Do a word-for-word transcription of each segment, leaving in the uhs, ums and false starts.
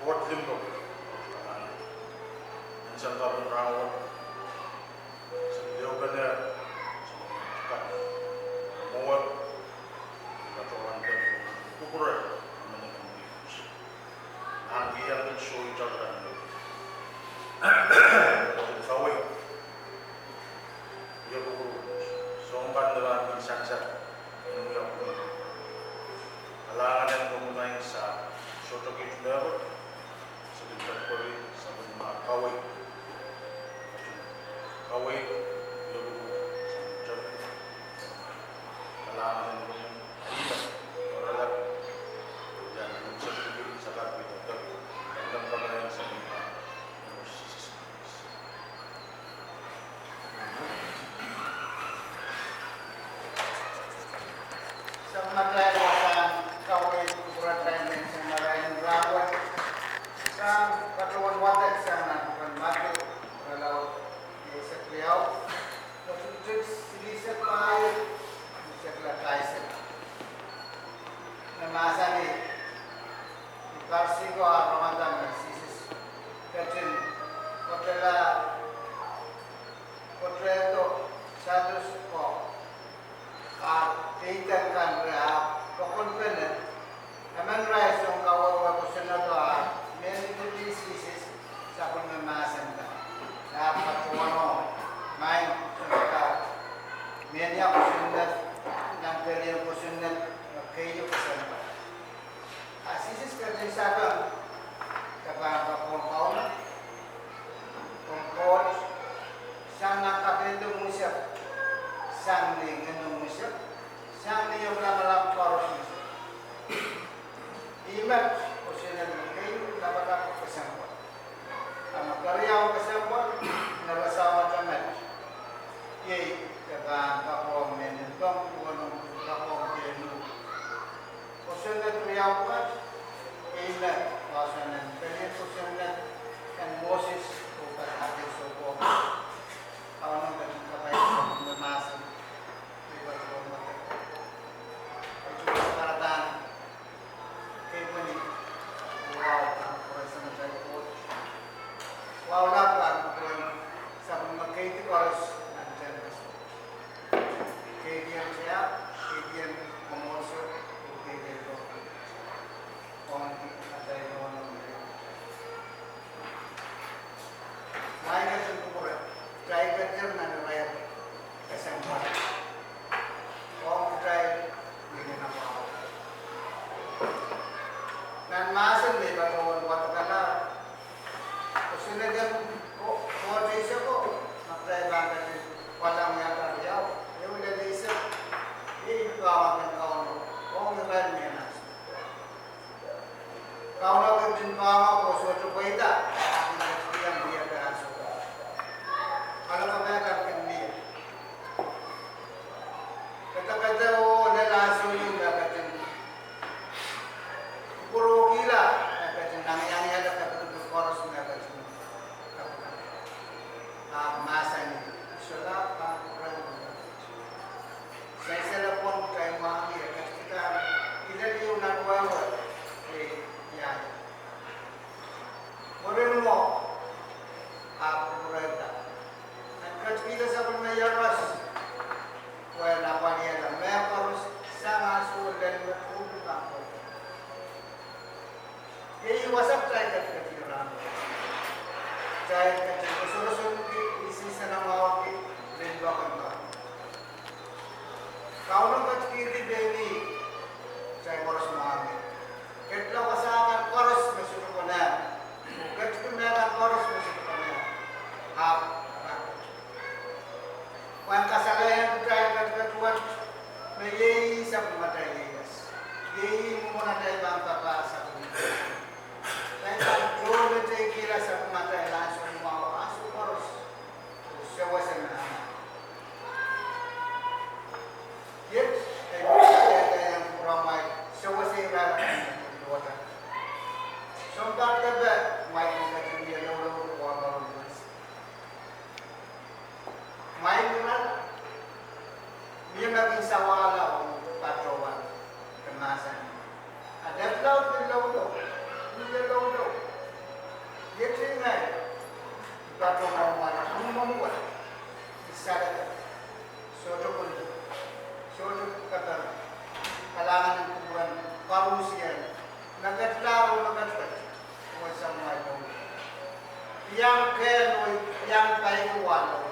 Koht limpoak, en sang kaping rahnwet, se liopene, se kat, mwowe, katohwan de kupwure, menen en kihs. Nan kihong kit sohte kan. Kawei, ie kupwure, soangen kan me pahn kin sansal, en wia kupwure. Kalahngan en komwi maing Sahm, sohte kit mehkot, se kin pekperi sapwellimomwi kawei. Kawei, ie kupwure, Sahm, sohte kit. Kalahngan en komwi, ih, oaralap, iang komwi sohte kit, sakat pil, pil, pil, pil, pil, pil, pil, pil, Sises Krais. Sapwellimatail wasahn kawei, kupwuratail menseng marain en rahnwet. Sahm, patohwan wadek sang nan kupwuren Madiu, irelaud eisek riau, iretikitik silihsek pahieu, isuh pahisek. Me mahsanih, ni Parisi ko ar rongada me Sises ketin kotala, kotrehdo Saduse ko, ah, peidek kan re ahpw pokonpene, emen irail soun kawehwe kosonnedo ah mehn lipilipil Sises sapwellime mahsen kan. Ahpw patohwanohng, maing Sounkomouro, mehnia kosonned, nan pelien kosonned me keieu kesempwal. A Sises ketin sapeng, ke pahn poakohng Kauno, poakohng Koht, sang nan kapehdomw eisek, sang ni ngenomw eisek, sang ni omw lamalam koaros eisek. Ih met kosonned me keieu lapalap kesempwal. A me keriaun kesempwal, me rasehng met, iei ke pahn poakohng mehn limpoak duwen omw poakohng pein uhk. Kosonned riau pwukat, iei me poahsoan en pelien kosonned en Moses oh Pwuhk Sarawi, soh pwuhk. Kauno ketin kapaiahki me mahsen, me patohwan wadek. Ketin karadahn keipweni, wahu pahn kupwuren Samatail Koht. Wahu lap pahn kupwuren sapwellime keidi koaros nan tehnpas wet. Keidien tiahk, keidien mwomwohdiso, oh keidien lokolok. Ong atail nohno me. Maing ketin kupwure, kitail ketin nan irair kesempwal. Ong kitail, ni ngehi nan wahu. Nan mahsen me patohwan wadek, kosonned en Ko-, Koht eiseko, ma kitail pahn ketin walahng iang riau, ehu lel eisek, iei pahn kin Kauno, ong irail mehn ansou. Kauno ketin pahn ong oh sohte pweida, a kin ketin iang riau ansou. Kalokapai kan kin mie. Kadokado oh lel ansou ieu me ketin kupwurokihla, me ketin nangiangiala kadokado koaros me ketin kapwukapwukada. Ahpw mahsanih, I solahr pahn kupwuren Koht. Sansal pwon kitail mwahngih, e ketikihda kilel ieu nan wehwe, e, ia. Mwurin mwo, ahpw kupwurehda. E ketikihda sapwellime Iehros, pwe e apwalihala mehkoaros sang ansou lel me pwuhk pahn kohdo. Iei wasa kitail ketikihdi rahn wet. Kitail ketin koasoakoasoanki, insenamwahwihki limpoak en Kauno. Kauno ketikihdi pein ih, kitail koaros mwahngih. Ketlong wasa kan koaros me sohte konehng. Ketikihdi mehkan koaros me sohte konehng. Ahpw, ahpw. Pwehn kasalehiong kitail ketiket wet me iei sapwellimatail ieias. Iei mwomwen atail pahn papah sapwellime. Kitail pahn tohnmeteikihla sapwellimatail ansou mwahu, ansou koaros. Oh sewese me anahne. Iet, e, e, e, e, pwuramwail, sewese irail kan me kin luweta. Iang kehl oh iang paiki wahn loale.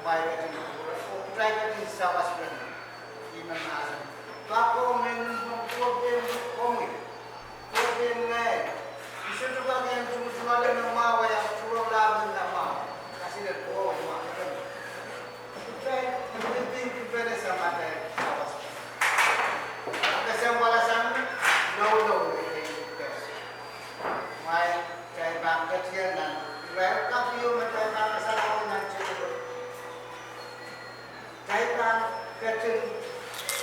Mwail ketin kupwure, oh kitail ketin sawaspene. Ih me mahsen. Pak oh mehn, pwong pwong pwong pwong. Pwong pwong ngehi. I sohte kak en tungotungoale nan mwahu, I ahpw tuhwong lahpo nan mwahu. Kaselel pwong mwahu. Kitail, kitail pil kipene samatail sawas. Kesempwal sang loulou me kitail pil. Mwail kitail pahn ketin nan, irail kapio me kitail pahn kasarawi nan tepel. Kitail pahn ketin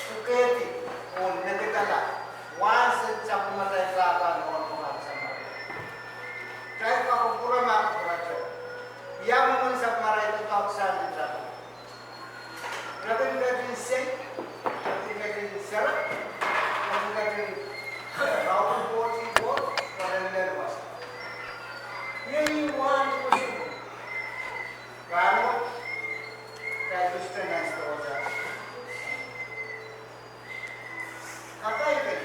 pwukehdi oh nekidala wahnsehn sapwellimatail Pahpa nan wahnpoaron samatail. Kitail kak kupwure ma kupwurete. Ia mwomwen sapwellimatail doadoahk sang kitail. Re kin ketin sei, re kin ketin serek, re kin ketin, eh, raupin pwohti pwoht, re kin lel wasa. Iei wahn kosipwung. Rahnwet, kitail Kristian nan sdohsa. Kapai kin,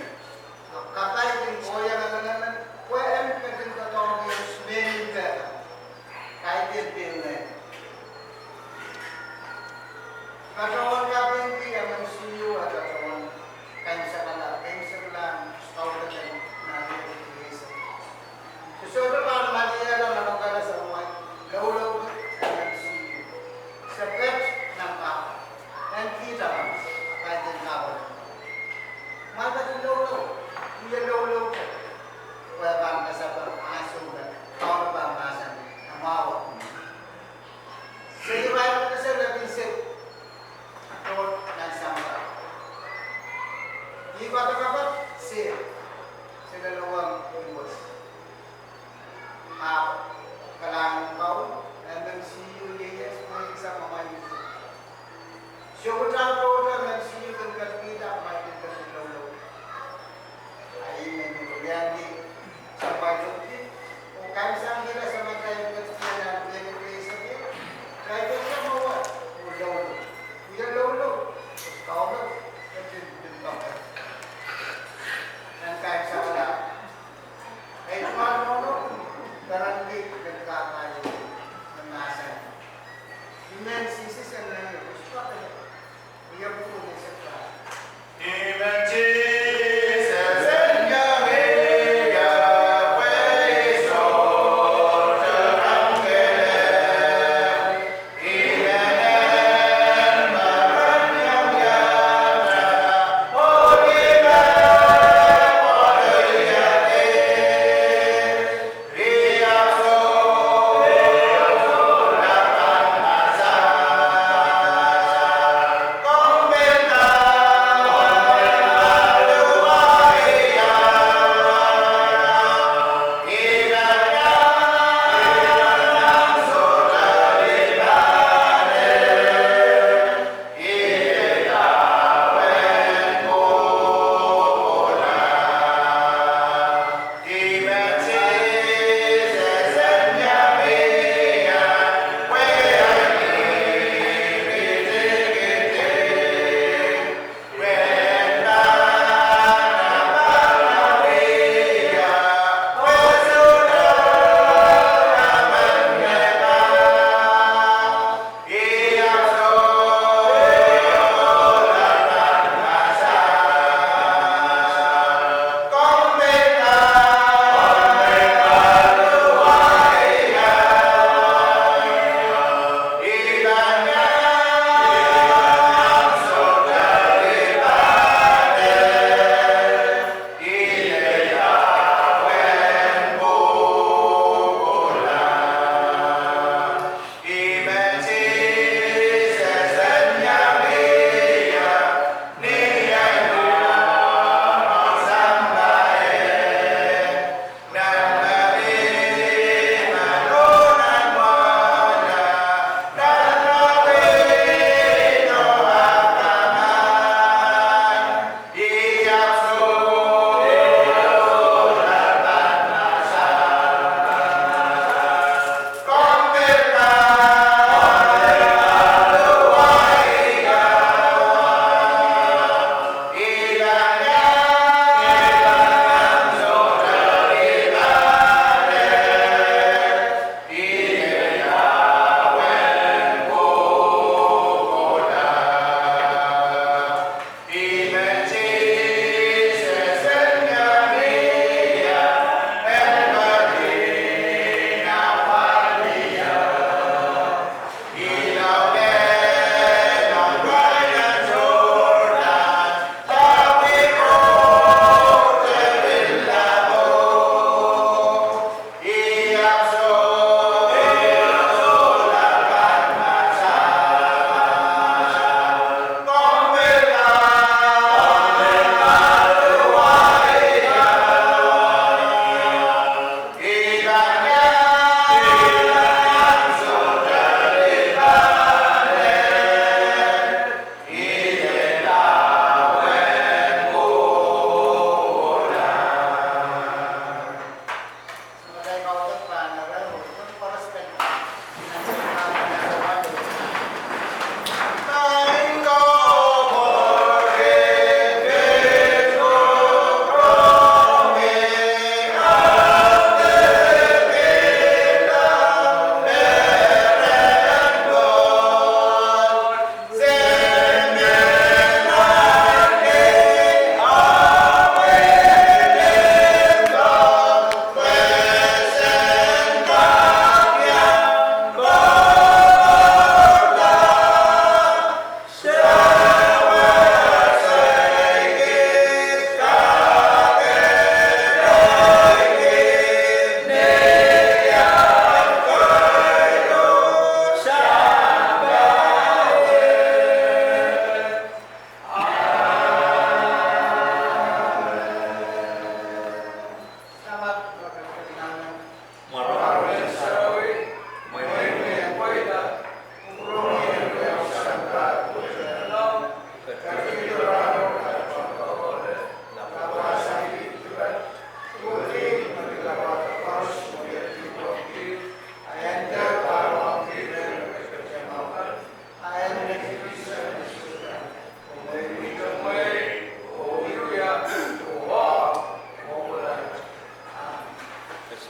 kapai kin kohieng emenemen, pwe en ketin doadoahngki mehn pehpa. Kaidehn pil ngehi. Patohwan kapingki M M C U, patohwan kaimwisekala, kaimwisekala, kaudek en nahn education. Sohte pahn maliala, maliala soangen loulou en M M C U. Se pid nan ka, en kihda kan, kaidehn kaudek. Ma pid loulou, ie loulou. Pwe pahn kasapahl ansou me Kauno pahn mahsanih, a mwahu. Se irail me kese me kin sei, Koht nan sampah. Ih kapakap se, se lelohng iwet.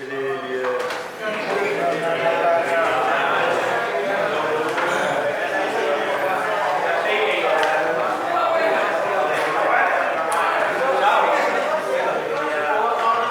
Pil